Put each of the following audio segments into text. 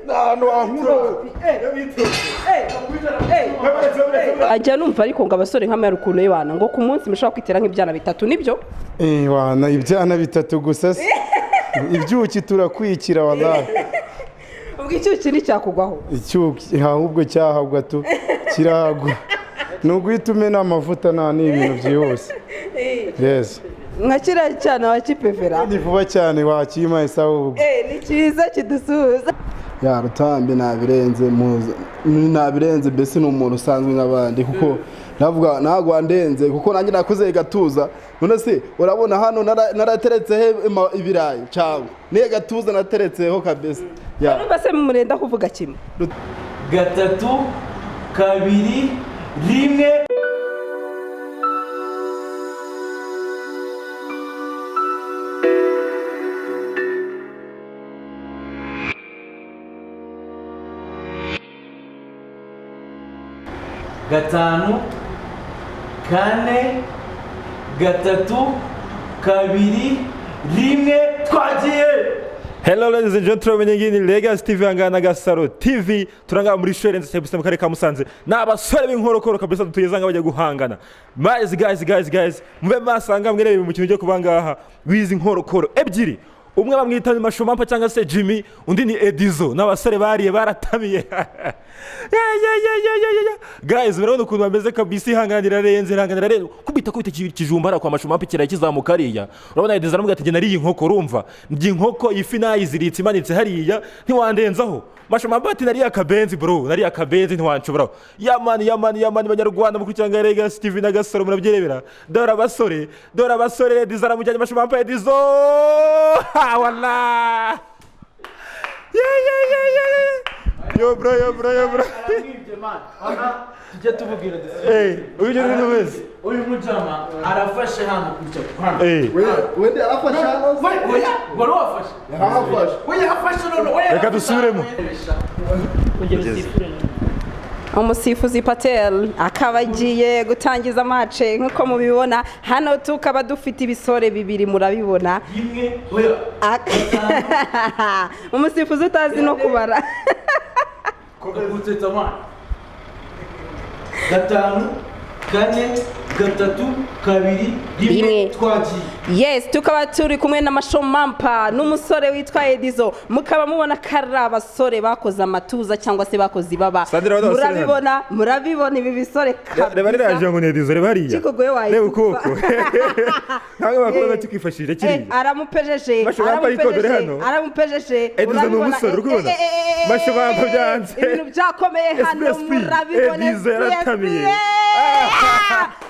Ahantu wankura. Ajya numva ariko ngo abasore nka mwari ukuntu yibana ngo ku munsi mushobora kwitera nk'ibyana bitatu, nibyo? Eh, wana ibyana bitatu gusa se? Ibyuki turakwikira wallahi. Ubwo icyuki nticyakugwaho? Icyuki ahubwo cyahagwa tu, kirahagwa, ni uguhita umena amavuta, nta n'ibintu byihuse, yes. Nka kiriya cyana wakipevera? Ni vuba cyane, wakima isaha ubwo. Ni cyiza kidusuhuza. Ya Rutambi nabirenze nabirenze mbese, ni umuntu usanzwe nk'abandi, kuko navuga ntabwo wandenze, kuko nanjye nakuze gatuza. None se urabona hano narateretseho ibirayi cyangwa niyo gatuza nateretseho kabisa ya. Urumva se murenda kuvuga kimwe? Gatatu, kabiri, rimwe. Gatanu, kane, gatatu, kabiri, rimwe, twagiye! Hello ladies and gentlemen, iyi ni Legacy TV hangana na Gasaro TV. Turangaba muri Shorenze kabisa mu karere ka Musanze. Ni abasore b'inkorokoro kabisa tugeze ngaha bajya guhangana. Guys, guys, guys, guys, mube masanga mwerebe umukino ugiye kuba ngaha wizi nkorokoro ebyiri. Umwe bamwita Mashomampa cyangwa se Jimmy, undi ni Edizo. Ni abasore bariye baratamiye. Yeah, yeah, yeah, yeah, yeah, yeah. Guys, murabona ukuntu bameze kabisa, ihanganira renze, ihanganira renze. Kubita kubita ikijumba hariya kwa Mashomampa ikirayi kizamuka hariya. Urabona Edizo aramubwira ati: "Njye nariye inkoko, urumva? Ndya inkoko, ifi nayiziritse imanitse hariya, ntiwandenzaho." Mashomampa ati: "Nariye akabenzi bro, nariye akabenzi, ntiwanshobora." Yamani, yamani, yamani, banyarwanda mukurikirana Legacy TV na Gasaro murabyerebera. Dore abasore, dore abasore, Edizo aramujyanye Mashomampa, Edizo! Ha, wallah! Yeah, yeah, yeah, yeah, yeah. Yo bro, yo bro, yo bro. Aramwibye man. Aha tujye tububwira. Eh, uyu ni wese. Uyu mujama arafashe hano gutya hano. Eh. Wende arafashe hano. We oya, wari wafashe. Arafashe. We yafashe none, oya. Reka dusubiremo. Umusifuzi Patel akaba agiye gutangiza match nk'uko mubibona hano, tukaba dufite ibisore bibiri, murabibona. Rimwe, oya. Umusifuzi utazi no kubara. Gutetsa man. Gatanu, kane, gatatu, kabiri, rimwe. Rimwe. Twagiye! Yes, tukaba turi kumwe na Mashomampa n'umusore witwa Edizo, mukaba mubona ko ari abasore bakoze amatuza cyangwa se bakoze ibaba. Sandra, urabona abasore hano? Murabibona, murabibona ibi bisore. Reba ririya jambo ni Edizo, reba hariya. Kikugoye wahita Reba upfa. ukuboko. Ntabwo bakora bakikwifashishije kiriya. Aramupejeje. Mashomampa ariko dore Aramupejeje. hano. Aramupejeje. Edizo ni Urabibona? umusore, uri kubibona? Mashomampa byanze. Ibintu byakomeye hano. SPSP. Murabibona. Edizo yaratamiye.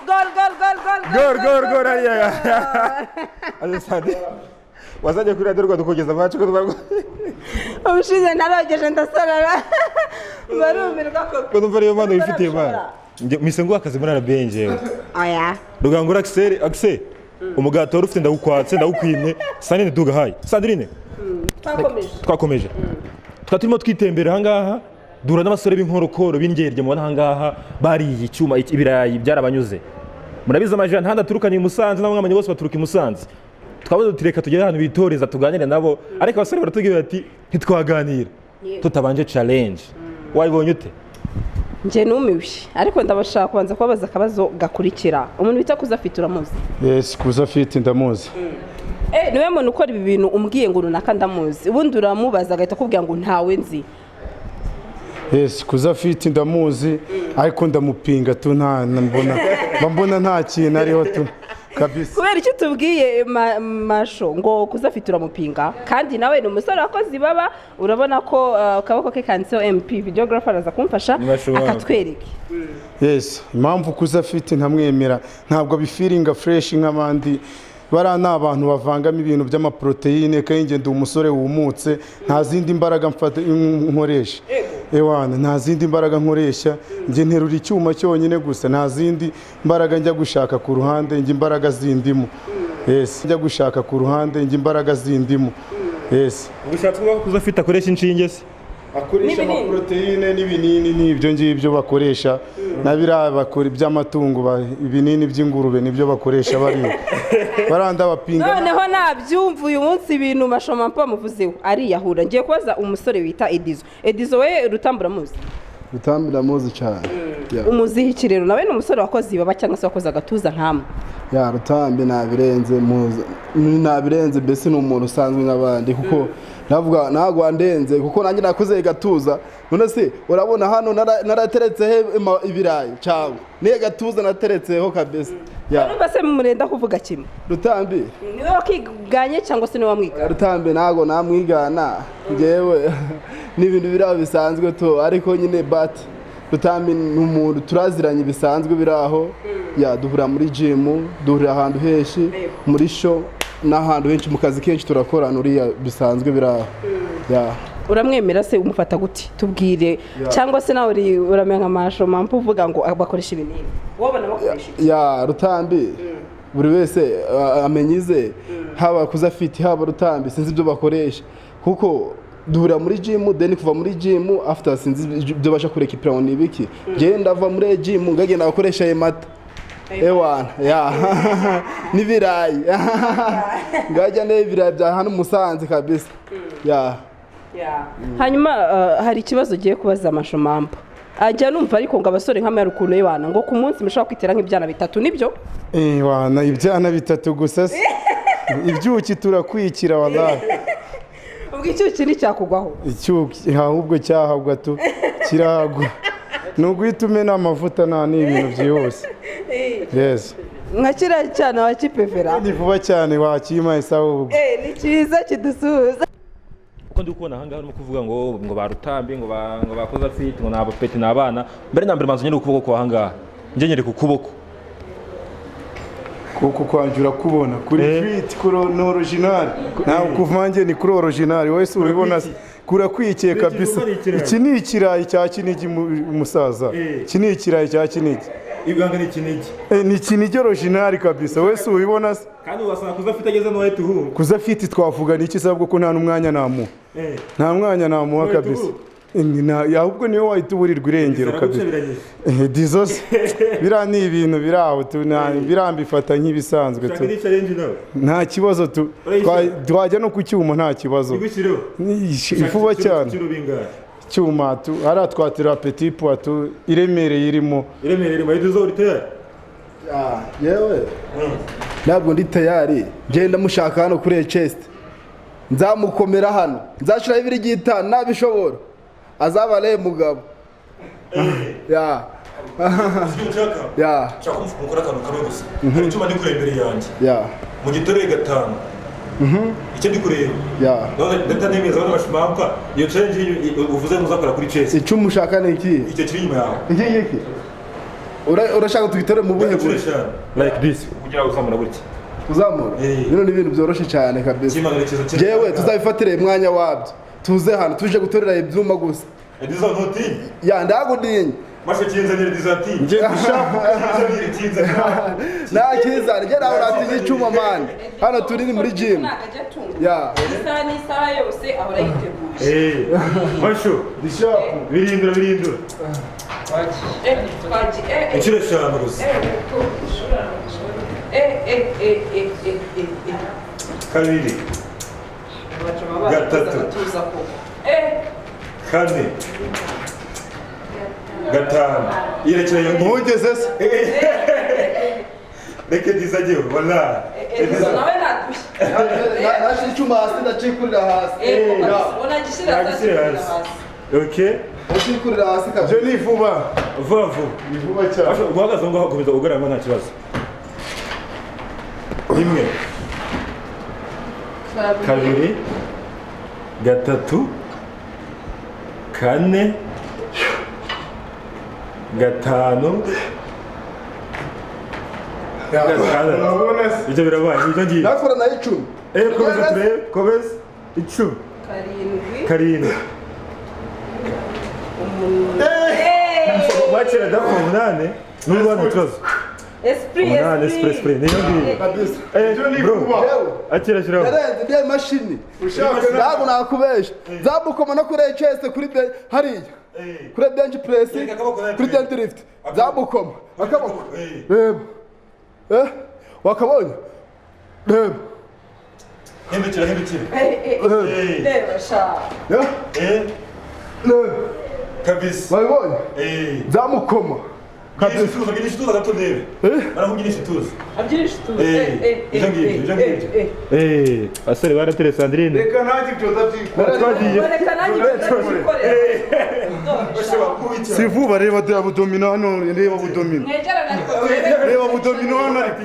Gol, gol, gol, gol! Gol, gol, gol hariya. Sandi. Wazajya kuri Radio Rwanda ukogeza match ko tuba Ubushize narogeje ndasarara, barumirwa koko. Ko numva ariyo mpano wifitiye man. Njye mise nguha akazi muri RBA njyewe. Oya. Rugangura Axel, Axel. Umugati wari ufite ndawukwatse, ndawukwimye. Sandrine dugahaye. Sandrine. Twakomeje. Twakomeje, tukaba turimo twitembera ahangaha, duhura n'abasore b'inkorokoro b'ingerge mubona ahangaha bariye icyuma ibirayi byarabanyuze. Murabizi amajana ntahandi aturukanye i Musanze, n'abamwamanye bose baturuka i Musanze. Twabuze tuti reka tugere ahantu bitoreza tuganire nabo, ariko abasore baratubwira bati ntitwaganira tutabanje challenge. Wabibonye ute? Njye numiwe, ariko ndabashaka kubanza kubabaza akabazo gakurikira. Umuntu bita Kuza Afite, uramuzi? Yes, Kuza Afite ndamuzi. Niwe muntu ukora ibi bintu umbwiye ngo runaka ndamuzi, ubundi uramubaza agahita akubwira ngo ntawe nzi. Yes, Kuza Afite ndamuzi, ariko ndamupinga tu, nta mbona mba mbona nta kintu ariho tu kabisa. Kubera icyo tubwiye Masho ngo Kuza Afite uramupinga, kandi nawe ni umusore wakoze ibaba, urabona ko akaboko ke kanditseho MP videographer araza kumfasha Ni Masho wawe. akatwereke. Yes, impamvu Kuza Afite ntamwemera, ntabwo bifiringa fresh nk'abandi. Bariya ni abantu bavangamo ibintu by'amaporoteyine, kandi njye ndi umusore wumutse, nta zindi mbaraga mfata nkoresha. Ewana, nta zindi mbaraga nkoresha, njye nterura icyuma cyonyine gusa, nta zindi mbaraga njya gushaka ku ruhande, njye imbaraga zindimo. Yes, njya gushaka ku ruhande, njye imbaraga zindimo. Yes. Ubushatse kuvuga ko Kuza Afite akoresha inshinge se? Akoresha N'ibinini. Amaproteine n'ibinini, n'ibyo ngibyo bakoresha na biriya bakora iby'amatungo, ibinini by'ingurube nibyo bakoresha bari baranda bapinga. Noneho nabyumva uyu munsi ibintu Mashomampa bamuvuzeho ariyahura. Ngiye kubaza umusore wita Edizo. Edizo we, Rutambi uramuzi? Rutambi ndamuzi cyane. Yeah. Umuziho iki rero? Nawe ni umusore wakoze ibaba cyangwa se wakoze agatuza nkamwe. Ya, Rutambi nabirenze, nabirenze mbese ni umuntu usanzwe nk'abandi, kuko navuga ntabwo wandenze, kuko nanjye nakoze gatuza. None se urabona hano narateretseho ibirayi cyangwa niyo gatuza nateretseho kabisa ya. Urumva se murenda kuvuga kimwe? Rutambi. Niwe wakiganye cyangwa se niwe wamwiganye? Rutambi ntabwo namwigana njyewe, ni ibintu biri aho bisanzwe tu, ariko nyine but Rutambi ni umuntu turaziranye bisanzwe biri aho. Ya, duhurira muri gym, duhurira ahantu henshi, muri show n'ahantu henshi, mu kazi kenshi turakorana, uriya bisanzwe biri aho ya. Uramwemera se? Umufata gute? Tubwire. Cyangwa se nawe uramenya nka Mashomampa uvuga ngo bakoresha ibinini, wowe bakoresha iki? Ya, Rutambi buri wese amenya ize, haba kuza afite, haba Rutambi, sinzi ibyo bakoresha, kuko duhurira muri gym, then kuva muri gym after sinzi ibyo basha kurekipira ngo ni ibiki. Njyewe ndava muri gym ngagenda bakoresha ayo mata ewana ya n'ibirayi, ngajya n'ibirayi bya hano Musanze kabisa ya. Hanyuma hari ikibazo ugiye kubaza Mashomampa. Ajya numva ariko ngo abasore nka mwari ukuntu y'ibana ngo ku munsi mushobora kwitera nk'ibyana bitatu, nibyo? Eh, wana ibyana bitatu gusa se? Ibyuki turakwikira wallahi. Ubwo icyuki nticyakugwaho? Icyuki ahubwo cyahagwa tu, kirahagwa, ni uguhita umena amavuta, nta n'ibintu byihuse, yes. Nka kiriya cyana wa kipevera. Ni vuba cyane wakima isaha ubwo. Eh, ni cyiza kidusuhuza. Uko ndi kubona ahangaha urimo kuvuga ngo ba Rutambi, ngo bakoze afite, ngo ni abapeti, ni abana. Mbere na mbere manzu nyine ukuboko kwa ahangaha, njye nyereka ukuboko. Kuko kwanjye urakubona kuri fit, kuri ni original, ntabwo kuvange, ni kuri original. Wowe si ubibona se? Kurakwikiye kabisa. Iki ni ikirayi cya Kinigi, musaza, iki ni ikirayi cya Kinigi. Ibanga ni Kinigi. Eh, ni Kinigi original kabisa, wowe si ubibona se? Kandi wasanga kuza afite ageze no tuhu. Kuza fit twavuga ni iki sabwo ko nta n'umwanya namuha, nta mwanya namuha kabisa. Ahubwo niwe wahita uburirwa irengero kabisa. Dizo se biriya ni ibintu biri aho tu, birambifata nk'ibisanzwe tu. Challenge nawe. Nta kibazo tu. Twajya no ku cyuma, nta kibazo. Igushyireho. Vuba cyane. Kiro bingahe? Cyuma tu hariya twatira petit pois tu, iremereye irimo. Iremereye irimo. Dizo, uri tayari? Ah, yewe ntabwo ndi tayari. Ngenda mushaka hano kuri chest, nzamukomera hano, nzashiraho ibiri gitanu nabishobora, azaba ari mugabo ya. Sibyo nshaka. Ya. Nshaka ko mukora akantu kamwe gusa. Hari icyuma ndi kureba imbere yanjye. Ya. Mu giterure gatanu. Icyo ndi kureba. Ya. None ndanemeza bano Mashomampa, iyo challenge uvuze muzakora kuri chest. Icyo umushaka ni iki? Icyo kiri inyuma yawe. Iki ngiki? Urashaka tugitere mu buhe Inshuro buryo? 5. Like this. Kugira ngo uzamura gutya. Uzamura. Bino ni ibintu byoroshye cyane kabisa. Kimana cyiza cyane. Jewe tuzabifatire umwanya wabyo, tuze hano tuje gutorera ibyuma gusa. Dizo, ntutinye. Ya, ndagudinya. Masho kinzanire Dizo ati. Njye ndishaka. Kinzanire, kinzanire. Nta kizana, njye nawe uratinya icyuma man, hano turi ni muri gym. Ntabwo ajya atunga. Ya. Isaha n'isaha yose ahora yiteguye. Eh. Masho, ndishaka. Birindura, birindura. Eh, twagiye Inshuro 5 gusa. Kabiri. Gatatu. Kane. Gatanu. Yerekera iyo ngiyo. Ntugeze se? Reka Dizo ajyeho, wala. Nawe nadushye. Nashyira icyuma hasi, ndacikurira hasi. Unagishyira Nagishyira hasi. Okay. Ndacikurira hasi kabisa. Ibyo ni vuba. Vuba vuba. Ni vuba cyane. Masho, guhagaze aho ngaho, komeza ugarama, nta kibazo. Rimwe. Kabiri. Gatatu. Kane. Gatanu. Gatandatu. Urabona se? Ibyo birabaye, ibyo ngiye. Nakora nayo 10. Eh, komeza turebe, komeza. 10. 7. 7. Bakira dapfa 8, n'ubu nta kibazo. Esprit, 8, esprit, esprit. Niyo ngiyo. Kabisa. Eh, bro, akira shyiraho. Yarenze ndiye mashini. Ntabwo nakubesha. Nzamukoma no kuri HS kuri hariya. Kuri bench press, Yereka akaboko nawe kuri turebe. deadlift. Nzamukoma. Akaboko. Reba. Eh? Wakabonye? Reba. Hindukira, hindukira. Reba sha. Eh? Eh, Reba. kabisa. Wabibonye? Eh. Nzamukoma. Kabisa. Gira ishituza gato ndebe. Barakubwira ishituza. Abyina ishituza. Ibyo ngibyo, ibyo ngibyo. Eh, basore baratere Sandrine. Reka nanjye ibyo ndabyikora. Twagiye. Reka nanjye ndabyikorera. Si vuba, reba de abdomino hano, reba abdomino. Mwegerane ariko turebe. Reba abdomino hano ariko.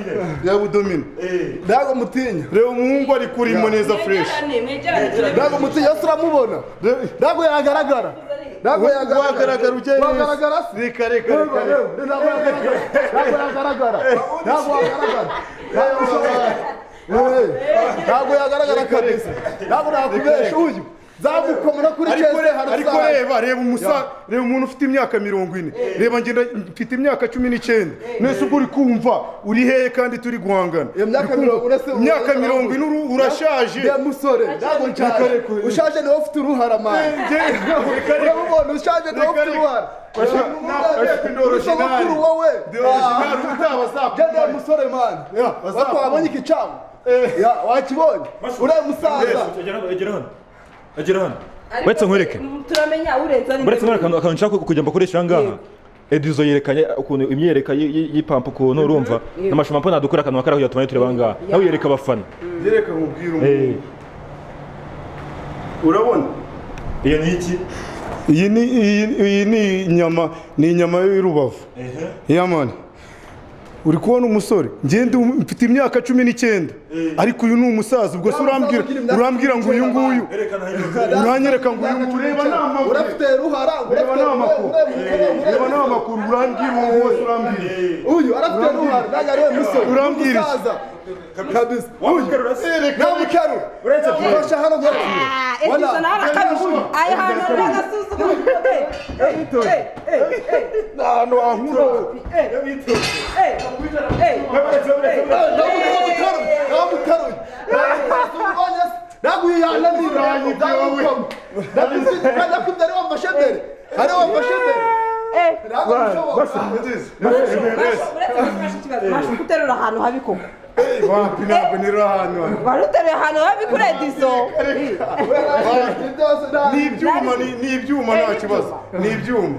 Reba abdomino. Ntabwo mutinya. Reba umuhungu ari kurimo neza fresh. Mwegerane, mwegerane turebe. Ntabwo mutinya, yose uramubona. Ntabwo yagaragara. Ntabwo yagaragara. Wagaragara ujya Wagaragara se? Reka reka reka. Ntabwo yagaragara. Ntabwo yagaragara. Ntabwo yagaragara. Ntabwo yagaragara kabisa. Ntabwo nakubesha uyu. Nzamukoma kuri Ariko chest hari ariko reba reba umusa, reba umuntu ufite imyaka 40. Reba ngenda mfite imyaka 19. Nese ubwo uri kumva uri hehe kandi turi guhangana? Iyo myaka Uri kumva- 40 se imyaka 40 urashaje. Ya musore, ntabwo nshaje. Ushaje niwe ufite uruhara man. Reka reka. Uramubona ushaje niwe ufite uruhara. Sogokuru wowe. Ndi original utaba Genda ya musore man. Wako wabonye iki cyamo? Ya wakibonye? Uriya musaza. Egera hano. Egera hano. Ariko Uretse nkwereke. Turamenya urenza ni. Uretse nkwereke akantu nshaka kujya mbakoresha aha ngaha. Edizo yerekanye ukuntu imyereka y'ipampa ukuntu urumva. N'amashusho nadukora akantu bakara kugira tumanye tureba ngaha. Nawe yereka abafana. Yereka nkubwira umuntu. Urabona? Iyo ni iki? Iyi ni inyama, ni inyama y'urubavu. Yeah man. Uri kubona umusore ngende mfite imyaka 19 ariko uyu ni umusaza. Ubwo se urambwira ngo uyu nguyu uranyereka ngo uyu nguyu reba n'amakuru. Urafite ruhara, Reba n'amakuru. Reba n'amakuru urambwira uwo wose urambwira. Uyu arafite ruhara, ntabwo ari we musore. Urambwira iki? Umusaza. Kabisa. Uyu. Namukarura. Uretse Fasha hano ngo. Edison nawe arakabije. Aya hantu ari agasuzuguro. Ahantu wankura. Namukaruye. Ntabwo uyu yananira. Ndakubwira ari wamfashe mbere. Ari wamfashe mbere. Ntabwo bishoboka. Uretse gufasha ikibazo, masha guterura ahantu habi koko. Wapi, ntabwo niri ahantu hano. Wari uteruye ahantu habi kuri Edison. Ni ibyuma, ni ibyuma, nta kibazo. Ni ibyuma.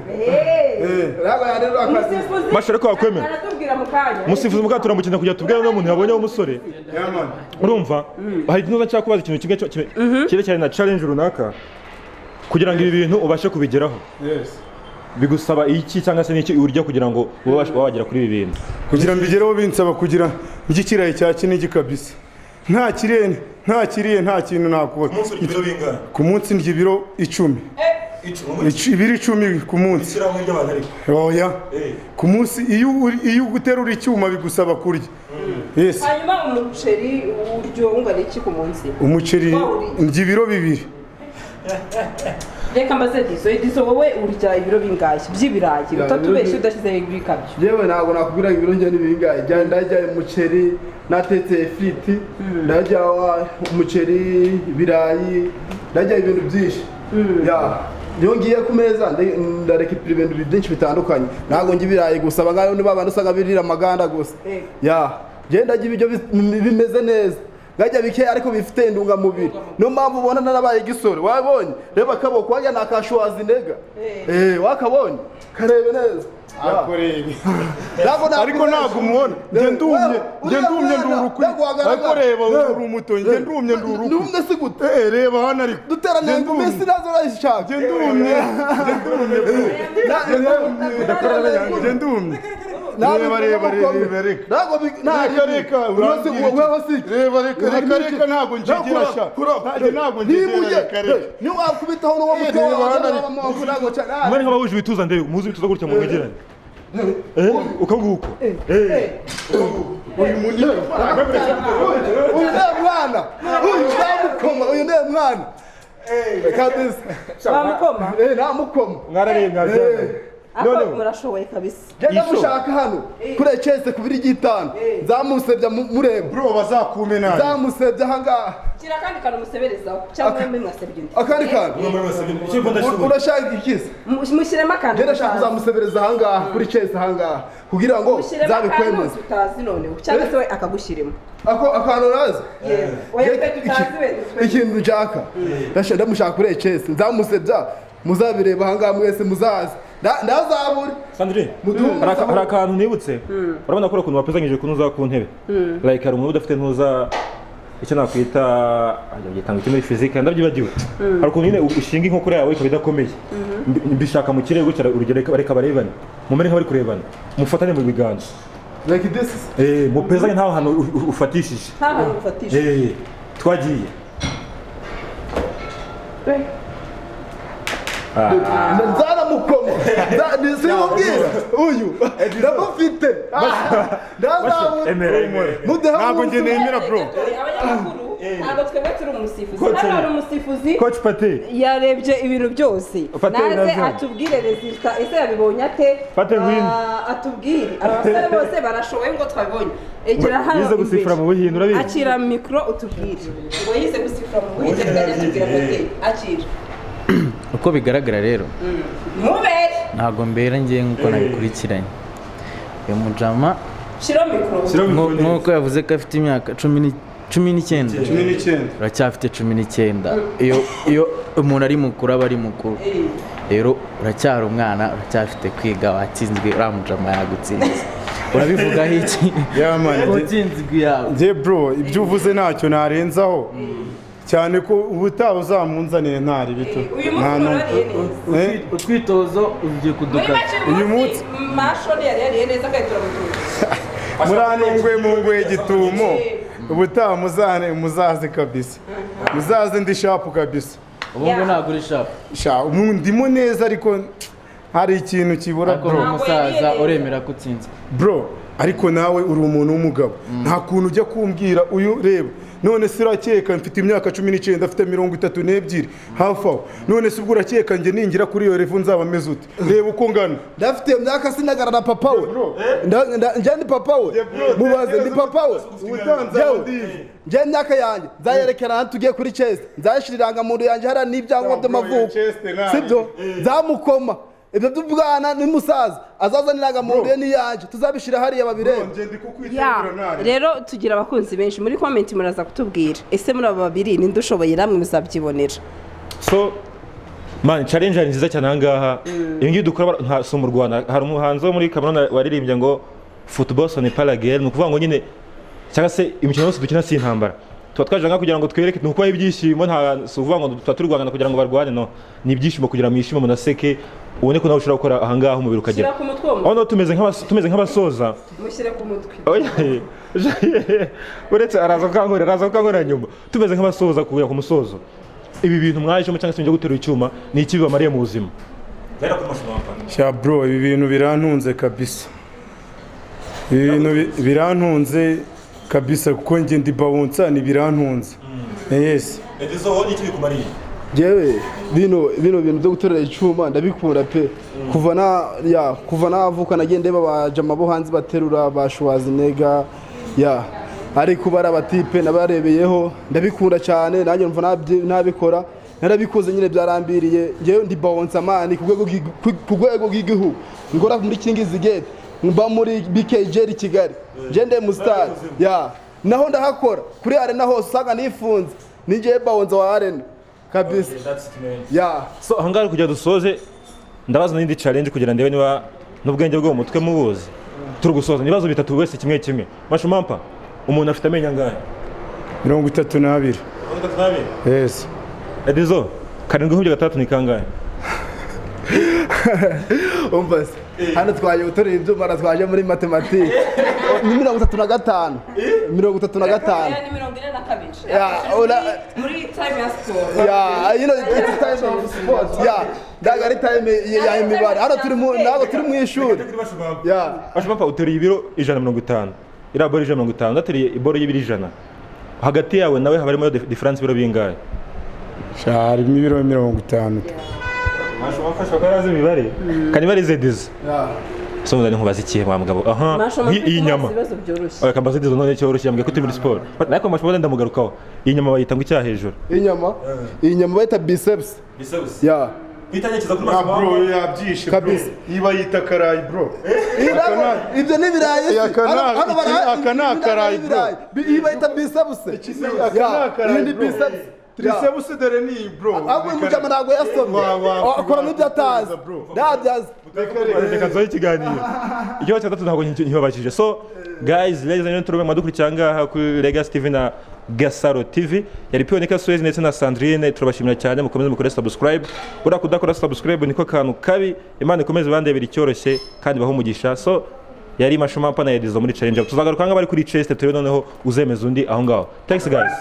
Ntabwo yananira akazi. Umusifuzi Masha ariko wakwemera. aratubwira mu kanya. Umusifuzi muka turamukina kugira tubwire no muntu yabonye w'umusore. Yeah man. Urumva? Hari ikintu nshaka kubaza, ikintu kimwe cyerekeranye na challenge runaka kugira ngo ibi bintu ubashe kubigeraho. Yes. Bigusaba iki cyangwa se n'iki urya kugira ngo ube wagera kuri ibi bintu? Kugira mbigereho binsaba kugira ndye ikirayi cya Kinigi kabisa. Nta kirene, nta kiriye, nta kintu nakora. Ku munsi ndya ibiro 10. Ibiro 10 ku munsi. Oya. Ku munsi iyo uterura icyuma bigusaba kurya. Yes. Hanyuma umuceri uryo ungana iki ku munsi? Umuceri ndya ibiro 2. Reka mbaze Edizo, Edizo wowe urya ibiro bingahe by'ibirayi? Utatubeshye udashyizeho ibikabyo. Yewe ntabwo nakubwira ngo ibiro njye ni bingahe. Njya ndarya umuceri natetse ifiriti, ndarya umuceri, ibirayi, ndarya ibintu byinshi. Ya. Iyo ngiye ku meza ndarekipira ibintu byinshi bitandukanye. Ntabwo njya ibirayi gusa, abangaba ni babandi usanga birira amaganda gusa. Ya. Njye ndarya ibiryo bimeze neza. Ngajya bike ariko bifite intungamubiri. Niyo mpamvu ubona narabaye igisore. Wabonye? Reba akaboko wajya ni akashuwazi nega. Wakabonye? Karebe neza. Ariko ntabwo umubona. Njye ndumye, njye ndumye ndurukwi. Ariko reba uri umuto, njye ndumye ndurukwi. Ndumye si gute? Reba hano ariko. Duteranye ngo mbese nazo urayishaka. Njye ndumye, njye ndumye. Njye ndumye. Reba reba reba reka. Reka reka reba reka reka reka ntabwo njigira sha. Ntabwo njigira reka reka. Ni wakubitaho n'uwo mutwe wawe ntabwo cyane. Mwari nk'abahuje ibituza ndebe, muhuze ibituza gutya mu mwegerane. Uko nguko. Uyu munini. Uyu ni mwana. Uyu namukoma, uyu ni mwana. Kabisa. Bamukoma? Namukoma. Mwarariye mwabyanga. Ako Noneho. murashoboye kabisa. Genda mushaka hano kuri ecese ku biri gitanu, nzamusebya mureba. Bro, bazakume nabi. Nzamusebya ahangaha. Kira akandi kantu museberezaho, cyangwa mwembi mwasebye undi. Akandi kantu? Urashaka ikiza? Mushyiremo akantu Njye ndashaka tutazi. kuzamusebereza ahangaha kuri chess ahangaha kugira ngo Mushyiremo akantu nzabikwemeze. tutazi noneho, cyangwa se we akagushyiremo. Ako akantu nazi? Oya, twe tutazi we Ikintu nshaka, ndamushaka kuri chess, nzamusebya muzabireba ahangaha mwese, muzaze. Ndazabure. Sandrine, Muduhe hari akantu nibutse. Urabona ko ukuntu wapezanyije kunuza ku ntebe, like hari umuntu udafite ntuza, icyo nakwita, ajya byitanga iki muri physique, ndabyibagiwe. Hari ukuntu nyine ushinga inkokora yawe ikaba idakomeye. Mbishaka mu kirere gutya, urugero reka barebane, mumere nk'abari kurebana, mufatane mu biganza. Like this? Mupezanye nta hantu ufatishije. Nta hantu ufatisha. Twagiye. Nzaramukoma. Simubwira uyu ndamufite. Ndazabure. Emera, emera. Mudeha. Ntabwo njye nemera, bro. Abanyamakuru, ntabwo twebwe turi umusifuzi. Coach. Hano hari umusifuzi. Coach Pate. Yarebye ibintu byose. Pate naze nazo. atubwire résultat, ese yabibonye ate? Pate, ngwino. Ah, atubwire. Aba basore bose barashoboye ngo twabibonye. Egera hano Yize gusifura imbere. mu Buhinde, urabizi? Akira mikoro utubwire. Ngo yize gusifura mu Buhinde, tukajya tubwira Pate. Akira. Uko bigaragara rero, Mubere. ntabwo mbera ngiye nk'uko nabikurikiranye uyu mujama. Shiraho mikoro. Shyiraho mikoro neza. Nk'uko yavuze ko afite imyaka 19. 19. Uracyafite 19. Iyo umuntu ari mukuru aba ari mukuru. Rero uracyari umwana, uracyafite kwiga. Watsinzwe, uriya mujama yagutsinze. Urabivugaho iki? Yeah, man. Utsinzwe yawe. Njye bro, ibyo uvuze ntacyo narenzaho, cyane ko ubutaha uzamunzaniye ntari bito. Uyu munsi Nta urariye neza. Eh? Utwitozo ugiye Muri kudukata. make Uyu munsi- masho yari yariye neza kandi turamutuye. Muranungwe munguye gitumo. Ubutaha muzane, muzaze kabisa, muzaze ndi sharp kabisa. Ubu ngubu ntabwo uri sharp. Sha, ubu ndimo neza, ariko hari ikintu kibura, Ariko bro. umusaza uremera ko utsinzwe? Bro, ariko nawe uri umuntu w'umugabo, nta kuntu ujya kumbwira uyu. Reba, none se urakeka mfite imyaka 19, afite 32 hafi aho? None se ubwo urakeka njye ningira kuri iyo level nzaba meze ute? Reba uko ngana. Ndafite iyo myaka sinagarara papa we. Bro. Njye ni papa we, mubaze, ni papa we. Ubutanzi Yewe, ndizi. njye imyaka yanjye nzayerekana hano tugiye kuri chest, nzayashyira irangamuntu yanjye hariya n'ibyangombwa Bro, iyo by'amavuko. chest nta- Sibyo? Nzamukoma ibyo by'ubwana n'umusaza azazana irangamuntu ye n'iyanjye, tuzabishyira hariya babirebe. Njye ndi Ya, kukwitegura ntari. rero tugira abakunzi benshi muri comment, muraza kutubwira ese muri aba babiri ninde ushoboye, namwe muzabyibonera. So man, challenge ari nziza cyane ahangaha. Ibi ngibi dukora nka si mu Rwanda. Hari umuhanzi wo muri Cameroon waririmbye ngo "Football ce n'est pas la guerre", ni ukuvuga ngo nyine cyangwa se imikino yose dukina si intambara. Tuba twaje ngaha kugira ngo twereke, ni ukubaha ibyishimo. Nta si ukuvuga ngo tuba turi guhangana kugira ngo barwane, no ni ibyishimo kugira ngo mwishime, munaseke, ubone ko nawe ushobora gukora ahangaha umubiri ukagera. Shyira ku mutwe uwo Aho naho tumeze nk'abasoza. Mushyire ku mutwe. Oya, uretse araza kukankorera nyuma. Tumeze nk'abasoza kugera ku musozo, ibi bintu mwajemo cyangwa se ibyo guterura icyuma ni iki bibamariye mu buzima? Sha bro, ibi bintu birantunze kabisa, ibi bintu birantunze kabisa, kuko njye ndi bouncer, ni birantunze, yes. Edizo, wowe iki bikumariye? Jewe bino bintu byo guterura icyuma ndabikunda pe. Kuva na ya kuva navuka nagiye ndeba abajama bo hanze baterura, ba Schwarzenegger ya, ariko bari abatipe nabarebeyeho, ndabikunda cyane. Nanjye numva nabikora, narabikoze nyine, byarambiriye. Njyewe ndi bouncer man ku rwego rw'igihugu, ngora muri Kings Gate, mba muri BKJ Kigali, njye ndi mu star ya, naho ndahakora kuri arena hose usanga nifunze, ni njyewe bouncer wa arena kabisa ya. So ahangaha kugira dusoze, ndabaza n'indi challenge kugira ndebe niba n'ubwenge bwo mu mutwe mubuzi. Turi gusoza, ibibazo bitatu wese kimwe kimwe. Mashumampa, umuntu afite amenyo angahe? 32. 32? Yes. Edizo, karindwi nkubye gatandatu ni kangahe? Umva se, hano twaje gutorera ibyuma na twaje muri matematike, ni 35, 35. Ni 42. Ya, Muri time ya siporo. Ya, you know it's time of sport ya, ntabwo ari time ya imibare. Hano turi mu, ntabwo turi mu ishuri ya. Mashumampa, uteruye ibiro 150, iriya boro 150, ndateruye iboro y'ibiro 100, hagati yawe nawe haba harimo différence ibiro bingahe? Sha, harimo ibiro 50. Mashomapa ko arazi imibare kanibarize Dizo. So ndani nkubaza ikihe wa mugabo? Aha. Mashomapa Iyi nyama. ibibazo byoroshye. Oya, kambaze Dizo none cyoroshye, yambwiye ko turi muri siporo, ariko Mashomapa ndamugarukaho. Iyi nyama bayita ngo icyaha hejuru? Inyama, iyi nyama bayita biceps. Biceps. Ya. Kwitanyekeza kuri Ah, bro, yabyishe bro. Kabisa. Iba yita karayi, bro. Ibyo ni ibirayi se. Aka ni akarayi, bro. Ibirayi. Iyi bayita biceps. Aka ni Ya, akarayi, iyi ni bro. biceps. Ya. Triceps dore ni iyi, bro. Ahubwo uyu mujama ntabwo yasomye, akora n'ibyo atazi, Bro. ntabyo azi. Reka nzohe ikiganiro. Ikibazo cya gatatu ntabwo nkibabajije. So guys, ladies and gentlemen, mwadukurikira ngaha kuri Legacy TV na Gasaro TV, yari Pionika Suez ndetse na Sandrine. Turabashimira cyane, mukomeze mukore subscribe. Buriya kudakora subscribe niko kantu kabi. Imana ikomeze bandebera icyoroshye kandi bahe umugisha. So yari Mashomapa na Edizo muri challenge. Tuzagaruka ngaha bari kuri chest, turebe noneho uzemeza undi aho ngaho. Thanks guys.